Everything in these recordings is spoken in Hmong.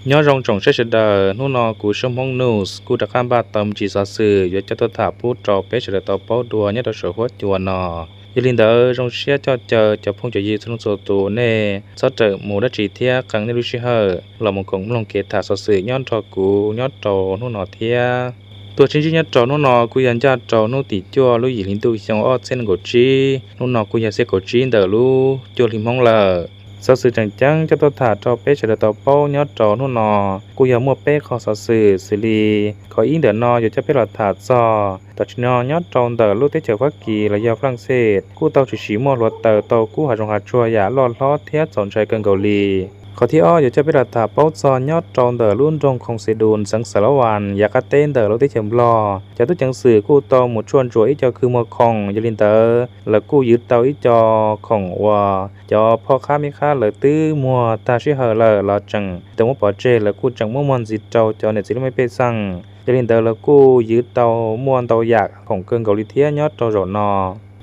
Nyob zoo tsoom saib sawv daws, hnub no kuv Suab Hmoob News kuj rov qab npaj tau me ntsis xov xwm yuav coj tuaj tham pub rau peb sawv daws tau paub dua nyob rau saum huab cua no. Yog li ntawd zoo siab coj caw cov phooj cov ywg txhua leej txhua tus nej txhob rawm mus dab tsi thiab qee nej lub sij hawm los mus koom mloog kev tham xov xwm nyob nrog kuv nyob rau hnub no thiab. Tuaj sib ntsib nyob rau hnub no kuj yog ncaj rau hnub tim cuaj lub yim hli ntuj xyoo ob txhiab nees nkaum tsib, hnub no kuj yog xiab kaum tsib ntawm lub cuaj hli Hmoob lawm. Xov xwm tseem ceeb coj tuaj tham rau peb sawv daws tau paub nyob rau hnub no kuj yog muaj peb qho xov xwm xws li, qhov ib ntawm no yuav coj peb los tham txog tam sim no nyob rau ntawm lub teb chaws Fab Kis los yog Fab Laj Xej kuj tau tshwm sim muaj hluav taws tau kub hav zoov hav tsuag yam loj hlob thiab txaus ntshai kawg nkaus li. Qhov thib ob yuav coj peb los tham paub txog nyob rau ntawm lub nroog Khoos Xes Dus xeev Xas Las Vas yav qab teb ntawm lub teb chaws Nplog, cov tub ceev xwm kuj tau mus tshuaj ntsuam ib co khw muag khoom, yog li ntawd lawv kuj ywv tau ib co khoom uas cov phob qhab meb qhab lawv twb muag tag sij hawm lawm los tseem tau muab pov tseg, lawv kuj tseem muab muag ntxiv rau cov niam txiv lub mej pej xeem. Yog li ntawd lawv kuj ywv tau muaj ntau yam khoom kawg nkaus li thiab nyob rau zaum no.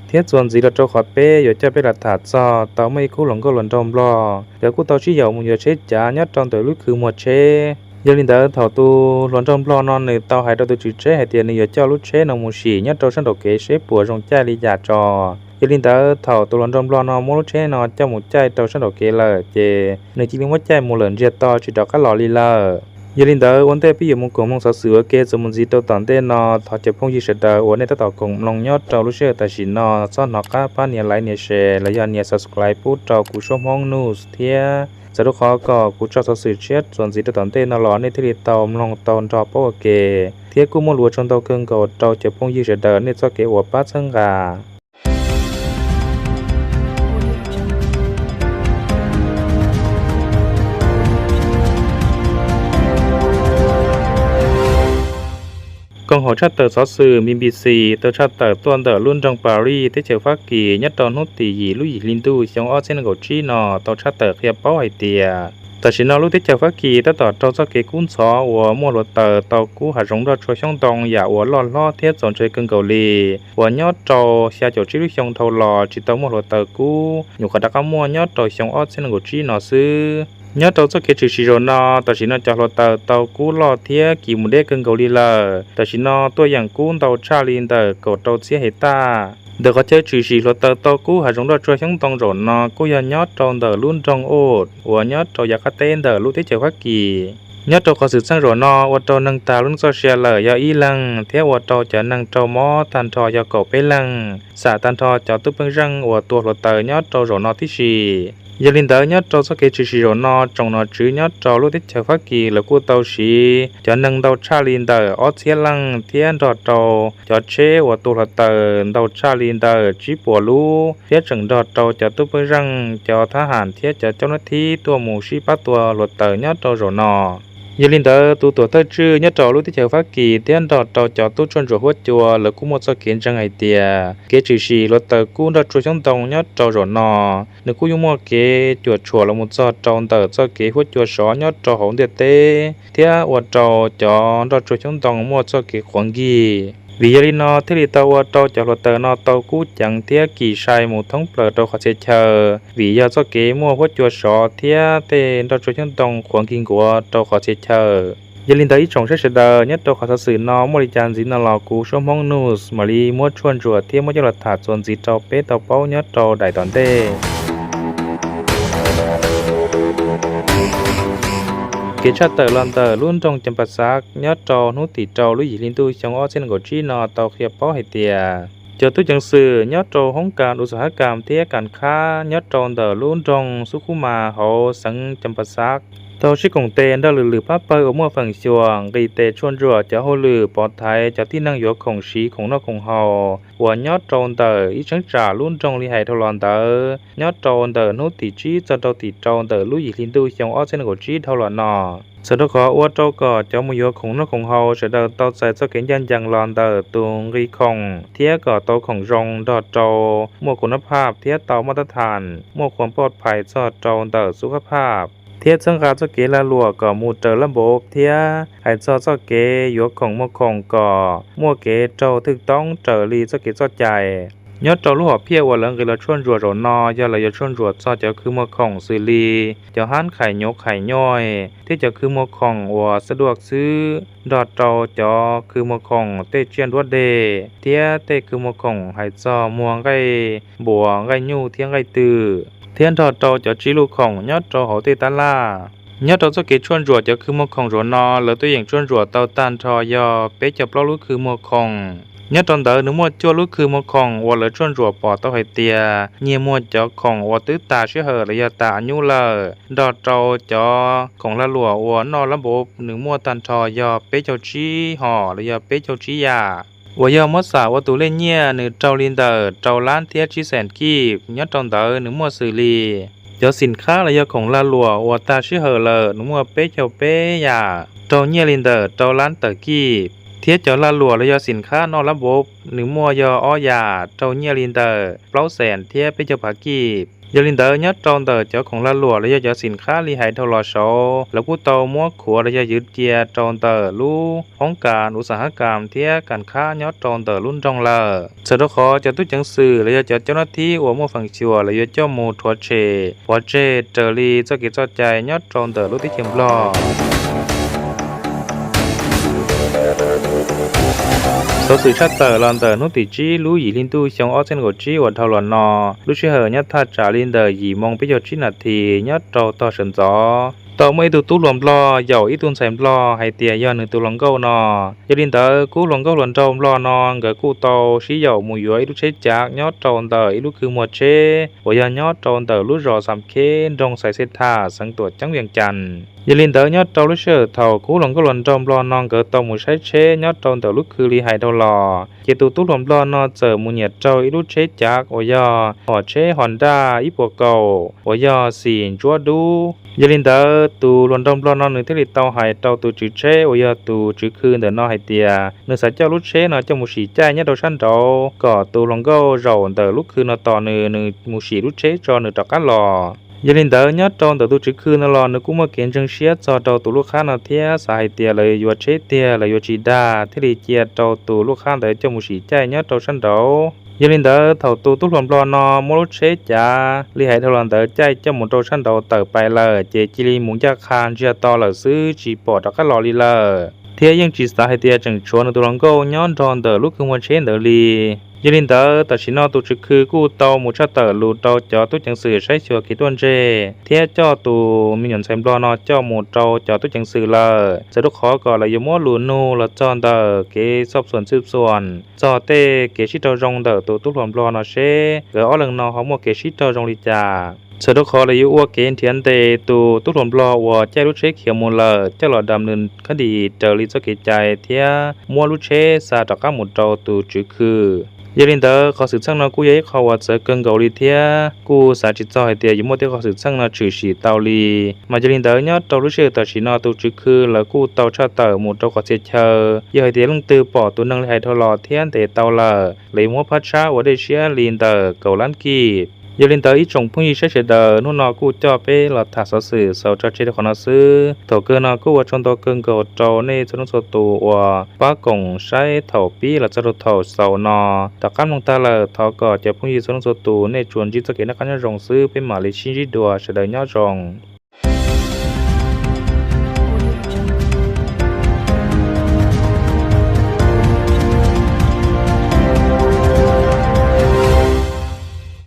Thiab txuas ntxiv los rau qhov peb yuav coj peb los tham txog tau muaj ib khub hluas nkauj hluas nraug Nplog, lawv kuj tau sib yaum mus yuav tsheb cav nyob rau ntawm lub khw muag tsheb. Yog li ntawd thaum tus hluas nraug Nplog no nws tau hais rau tus tswv tsheb hais tias nws yuav coj lub tsheb no mus sim nyob rau sab nraum kev seb puas zoo caij li cas tso. Yog li ntawd thaum tus hluas nraug Nplog no muab lub tsheb no coj mus caij rau sab nraum kev lawm ces nws cia li muab caij mus lawm ntsiag to tsis rov qab los li lawm. Yog li ntawd ua ntej peb yuav mus koom mloog xov xwm ua ke txuas mus ntxiv rau tom ntej no, thov cov phooj ywg sawv daws uas nej tab tom koom mloog nyob rau lub sij hawm tam sim no txhob hnov qab pab nias like nias share los yog nias subscribe pub rau kuv Suab Hmoob News thiab, txawm rau qhov kom kuv tso xov xwm tshiab txuas ntxiv rau tom ntej no los nej thiaj li tau mloog tau nrog paub ua ke. Thiab kuj muaj lus ua tsaug ntau kawg nkaus rau cov phooj ywg sawv daws nej txoj kev uas pab txhawb nqa. Koom haum tshaj tawm xov xwm B B C tau tshaj tawm tuaj ntawm lub nroog Paris teb chaws Fab Kis nyob rau hnub tim yim lub yim hli ntuj xyoo ob txhiab nees nkaum tsib no tau tshaj tawm qhia paub hais tias tam sim no lub teb chaws Fab Kis tab tom raug txoj kev kub ntxhov uas muaj hluav taws tau kub hav zoov nroj tsuag xyoob ntoo yam uas loj hlob thiab txaus ntshai kawg nkaus li, uas nyob rau xya caum tsib lub xyoo dhau los tsis tau muaj hluav taws kub nyuam qhuav rov qab muaj nyob rau xyoo ob txhiab nees nkaum tsib no xwb. Nyob rau txoj kev tshwm sim zaum no, tam sim no cov hluav taws tau kub loj thiab kis mus deb kawg nkaus li lawm. Tam sim no tuaj yeem kub ntau tshaj li ntawm kaum rau txhiab hais taj. Ntawm qhov chaw tshwm sim hluav taws tau kub hav zoov nroj tsuag xyoob ntoo zaum no kuj yog nyob rau ntawm lub nroog Ub uas nyob rau yav qab teb ntawm lub teb chaws Fab Kis. Nyob rau qhov xwm txheej zaum no ua rau neeg tag lub neej txoj sia lawm yog ib leeg thiab ua rau cov neeg raug mob tag nrho yog kaum peb leeg, xam tag nrho cov tub peej zeej uas tua hluav taws nyob rau zaum no tib si. Yog li ntawd nyob rau txoj kev tshwm sim zaum no tsoom nom tswv nyob rau lub teb chaws Fab Kis lawv kuj tau siv cov neeg ntau tshaj li ntawm ob txhiab leej thiab nrog rau cov tsheb uas tua hluav taws ntau tshaj li ntawm tsib puas lub thiab tseem nrog rau cov tub peej zeej, cov thab ham thiab cov caub nab thib tuaj mus sib pab tua hluav taws nyob rau zaum no. Yog li ntawd tus tuam thawj tswj nyob rau lub teb chaws Fab Kis thiab nrog rau cov tub tshuaj ntsuam huab cua lawv kuj muaj txoj kev ntseeg hais tias kev tshwm sim hluav taws kub nroj tsuag xyoob ntoo nyob rau zaum no nws kuj yuav muaj kev cuam tshuam los mus txog rau ntawm txoj kev huab cua sov nyob rau hauv ntiaj teb thiab ua rau cov nroj tsuag xyoob ntoo muaj txoj kev qhuav nkig. Vim yog li no thiaj li tau ua rau cov hluav taws no tau kub ceev thiab kis sai mus thoob plaws rau qhov txhia chaw, vim yog txoj kev muaj huab cua sov thiab tej nroj tsuag xyoob ntoo qhuav nkig nkuav rau qhov txhia chaw. Yog li ntawd ib tsoom saib sawv daws, nyob rau qhov xov xwm no muaj li cas ntxiv no los kuv Suab Hmoob News mam li muab tshuaj ntsuam thiab muab coj los tham txuas ntxiv rau peb tau paub nyob rau daim tom ntej. Kev tshaj tawm los ntawm lub nroog Cam Pa Xav nyob rau hnub tim rau lub yim hli ntuj xyoo ob txhiab nees nkaum tsib no tau qhia paub hais tias cov tub ceev xwm nyob rau hoob kas Us Has Kas thiab Kas Khab nyob rau ntawm lub nroog Xub Khub Mas hauv xeev Cam Pa Xav tau sib koom tes nrog lwm lwm pab pawg uas muaj feem xyuam nqis tes tshuaj ntsuam cov hauj lwm pov thaiv cov tib neeg yuav khoom siv khoom noj khoom haus uas nyob rau ntawm ib cheeb tsam lub nroog li hais dhau los ntawd nyob rau ntawm hnub tim tsib txog rau tim rau ntawm lub yim hli ntuj xyoo ob txhiab nees nkaum tsib dhau los no. Txawm rau qhov ua rau kom cov mus yuav khoom noj khoom haus sawv daws tau txais txoj kev ncaj ncees los ntawm tus nqi khoom thiab kom tau khoom zoo nrog rau muaj kun nab phaj thiab tau maj tab thas, muaj khuam poj phais txog rau ntawm xub qab phaj, thiab txhawb nqa txoj kev lag luam kom mus raws laj npav thiab hais txog txoj kev yuav khoom muag khoom kom muaj kev raug thwj toob raws li txoj kev txoj cai. Nyob rau lub hom phiaj uas lawv nqis los tshuaj ntsuam zaum no yog lawv yuav tshuaj ntsuam txog cov khw muag khoom xws li cov hab khais nyuv khais nyuj thiab cov khw muag khoom uas xab duaj xwb, nrog rau cov khw muag khoom tej tsiaj nruab deg thiab tej khw muag khoom hais txog muag nqaij npuas, nqaij nyuj thiab nqaij twm, thiab nrog rau cov tsib luj khoom nyob rau hauv tej tab laj. Nyob rau txoj kev tshuaj ntsuam cov khw muag khoom zaum no, lawv twb yeem tshuaj ntsuam tau tag nrho yog peb caug plaub lub khw muag khoom. Nyob rau ntawd nws muaj cuaj lub khw muag khoom uas lawv tshuaj ntsuam pom tau hais tias nyiag muag cov khoom uas twb tas sij hawm los yog tas a nyub lawm, nrog rau cov khoom lag luam uas noj lab npauv nws muaj tag nrho yog peb caug tsib hom los yog peb caug tsib yam, uas yog muab xam ua tus lej nyiaj nws raug li ntawm rau lab thiab tsib xees kib. Nyob rau ntawd nws muaj xws li cov xim khab los yog khoom lag luam uas tag sij hawm lawm nws muaj peb caug peb yam, raug nyiaj li ntawm rau lab tawm kib, thiab cov lag luam los yog xim khab noj lab npauv nws muaj yog ob yam, raug nyiaj li ntawm plaub xees thiab peb caug phav kib. Yog li ntawd nyob rau ntawm cov khoom lag luam los yog cov xim khab li hais dhau los saud, lawv kuj tau muab khuav los yog ywv cia rau ntawm lub hoob kas uv xam hab kas thiab kas khab nyob rau ntawm lub nroog lawm. Txawm rau qhov cov tub ceev xwm los yog cov coj nab thib uas muaj feem xyuam lawv yuav coj mus rhuav tshem pov tseg raws li txoj kev txoj cai nyob rau ntawm lub teb chaws Nplog. Xov xwm tshaj tawm los ntawm hnub tim tsib lub yim hli ntuj xyoo ob txhiab nees nkaum tsib uas dhau los no, lub sij hawm nyob thaj tsam li ntawm yim moo peb caug tsib nas this nyob rau tog sawv ntxov tau muaj ib tug tub hluas Nplog yaum ib tug ntxhais Nplog hais tias yog nws tus hluas nkauj no. Yog li ntawd kuv hluas nkauj hluas nraug Nplog no nkawd kuj tau sib yaum mus yuav ib lub tsheb cav nyob rau ntawm ib lub khw muag tsheb uas yog nyob rau ntawm lub zos Xam Kheb nroog Xais Xej Tham xeev Tuam Ceeb Vias Cas. Yog li ntawd nyob rau lub sij hawm thaum kuv hluas nkauj hluas nraug Nplog no nkawd tau mus saib tsheb nyob rau ntawm lub khw li hais dhau los, ces tus tub hluas Nplog no txawm mus nyiam raug ib lub tsheb cav uas yog hom tsheb Honda ib puas kaum uas yog xim ntsuab dub. Yog li ntawd tus hluas nraug Nplog no nws thiaj li tau hais rau tus tswv tsheb uas yog tus tswv khw ntawm no hais tias nws xav coj lub tsheb no coj mus sim caij nyob rau sab nraud kom tus hluas nkauj zaum ntawm lub khw no tos nws, nws mus sim lub tsheb tso nws rov qab los. Yog li ntawd nyob rau ntawm tus tswv khw no los nws kuj muaj kev ntseeg siab txog rau tus lub qhab no thiab xav hais tias lawv yuav tsheb tiag lawv yuav tsis dag thiaj li cia rau tus lub qhab ntawd coj mus sim caij nyob rau sab nraud. Yog li ntawd thaum tus tub hluas Nplog no muab lub tsheb cav li hais dhau los ntawd caij coj mus rau sab nraud tawm pais lawm ces cia li mus ncaj qha ntsiag to lawm xwb tsis pom rov qab los li lawm, thiab yeej tsis xav hais tias tseem tshuav nws tus hluas nkauj nyob nrog ntawm lub khw muag tsheb ntawd li. Yog li ntawd tam sim no tus tswv khw kuj tau mus tshaj tawm lus rau cov tub ceev xwm saib xyuas kev ruaj ntseg thiab coj tus me nyuam ntxhais Nplog no coj mus rau cov tub ceev xwm lawm, txawm rau qhov kom lawv yuav muab lus nug los txog ntawm kev xoj xuam txwj xuam txog tej kev sib raug zoo ntawm tus tub hluas Nplog no seb nkawd ob leeg no ho muaj kev sib raug zoo li cas. Txawm rau qhov lawv yuav ua kev nrhiav ntes tus tub hluas Nplog uas caij lub tsheb khiav mus lawm coj los dam nws khab dis raws li txoj kev cai thiab muab lub tsheb xa rov qab mus rau tus tswv khw. Yog li ntawd qhov xwm txheej no kuj yog ib qho uas txawv kawg nkaus li thiab kuj xav tsis txog hais tias yuav muaj tej qhov xwm txheej no tshwm sim tau li. Mas yog li ntawd nyob rau lub sij hawm tam sim no tus tswv khw lawv kuj tau tshaj tawm mus rau qhov txhia chaw, yog hais tias leej twg pom tus neeg li hais dhau los thiab ntes tau lawm, lawv yuav muab phab tshab ua dej siab li ntawm kaum lab kij. Yog li ntawd ib tsoom phooj ywg saib sawv daws, hnub no kuj coj peb los tham xov xwm xaus tso tseg rau qhov no xwb. Thaum kawg no kuj ua tsaug ntau kawg nkaus rau nej txhua leej txhua tus uas pab koom saib thaum pib los txog rau thaum xaus no. Tom qab mloog tag lawm thov kom cov phooj ywg txhua leej txhua tus nej tsuas ntsib txoj kev noj qab nyob zoo xwb, peb mam li sib ntsib dua, sawv daws nyob zoo.